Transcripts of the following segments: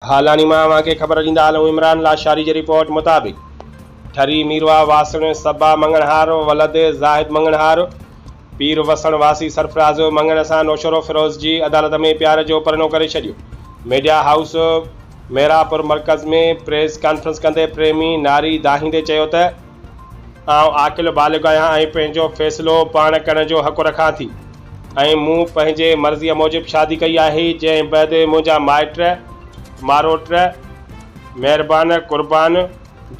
هالاڻي مان اوهان کي خبر ڏيندا هلون عمران لاشاري جي رپورٽ مطابق ٺري ميرواهه واسڻ صبا مڱڻهار ولد زاهد مڱڻهار پير وسڻ واسي سرفراز مڱڻ سان نوشهروفيروز جي عدالت ۾ پيار جو پرڻو ڪري ڇڏيو. ميڊيا هائوس ميرانپور مرڪز ۾ پريس ڪانفرنس ڪندي پريمي ناري دانهيندي چيو ته آئون عاقل بالغ آهيان ۽ پنهنجو فيصلو پاڻ ڪرڻ جو حق رکان ٿي ۽ مون پنهنجي مرضيء موجب شادي ڪئي آهي جنهن بعد منهنجا مائٽ، ماروٽ، مهربان، قربان،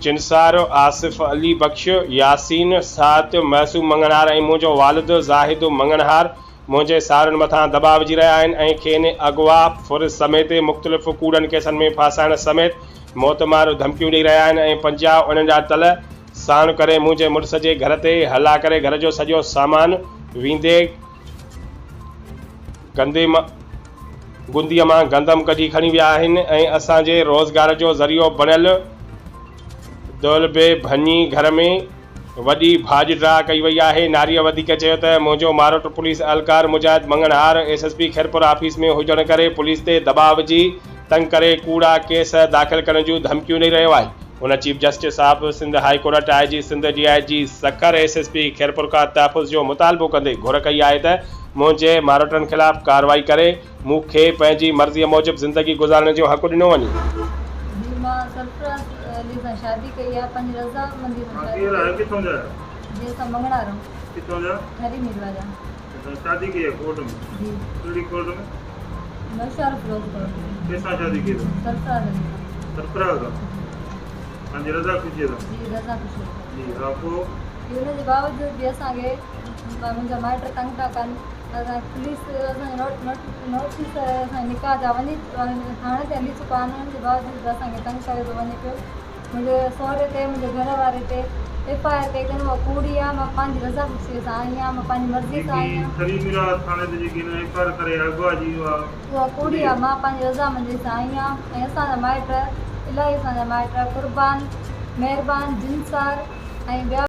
جنسار، آصف علي بخش، ياسين، ساعت، معصوم مڱڻهار ۽ منهنجو والد زاهد مڱڻهار منهنجي ساهرن مٿان دٻاء وجهي رهيا آهن ۽ کين اغوا، ڦر سميت مختلف ڪوڙن ڪيسن ۾ ڦاسائڻ سميت موتمار ڌمڪيون ڏئي رهيا آهن ۽ 50 انهن جا تل ساڻ ڪري منهنجي مڙس جي گهر تي هلا ڪري گهر جو سڄو سامان ويندي گنديء مان گندم ڪڍي کڻي ويا آهن ۽ اسان جي روزگار جو ذريعو بڻيل دول به ڀڃي گهر ۾ وڏي ڀاڄ ڊاهه ڪئي وئي آهي. ناريء وڌيڪ چيو ته منهنجو ماروٽ پوليس اهلڪار Mujahid Manganhar S S P Khairpur office ۾ هجڻ ڪري پوليس تي دٻاء وجهي تنگ ڪري ڪوڙا ڪيس داخل ڪرڻ جون ڌمڪيون ڏئي رهيو آهي. هن chief justice of Sindh high court, I G Sindh, D I G Sukkur, S S P Khairpur کان تحفظ جو مطالبو ڪندي گهر ڪئي آهي ته منهنجي ماروٽن خلاف ڪارروائي ڪري مون کي پنهنجي مرضيء موجب زندگي گذارڻ جو حق ڏنو وڃي. جي مان سرفراز علي سان شادي ڪئي آهي پنهنجي رضامندي سان شادي ڪئي آهي جي اسان مڱڻا رهون ٺري ميرواهه جا. شادي ڪئي آهي ڪورٽ ۾؟ جي. ڪهڙي ڪورٽ ۾؟ نوشهرو فيروز ڪورٽ ۾. ڪنهن سان شادي ڪئي اٿو؟ سرفراز علي سان. سرفراز سان؟ پنهنجي رضا خوشيء سان؟ جي رضا خوشيء سان. جي ها پوء؟ جي ان جي باوجود به اسان کي منهنجا مائٽ تنگ ٿا ڪن اسان پوليس اسان جي نوٽيس اسان جي نڪاح جا وڃي ٿاڻي تي هلي چڪا آهن ان جي باوجود به اسان کي تنگ ڪيو ٿو وڃي پيو. منهنجي سهري تي منهنجي گهر واري تي ايف I R ڪئي اٿن اها ڪوڙي آهي مان پنهنجي رضا خوشي سان آئي آهيان مان پنهنجي مرضي سان آئي آهيان. ٿري ميرا ٿاڻي تي جيڪي هن ايف I R ڪري اغوا جي اها اها ڪوڙي آهي مان پنهنجي رضامندي سان آئي آهيان ۽ اسان جا مائٽ الاهي اسان جا مائٽ قربان مهربان جنسار ۽ ٻيا.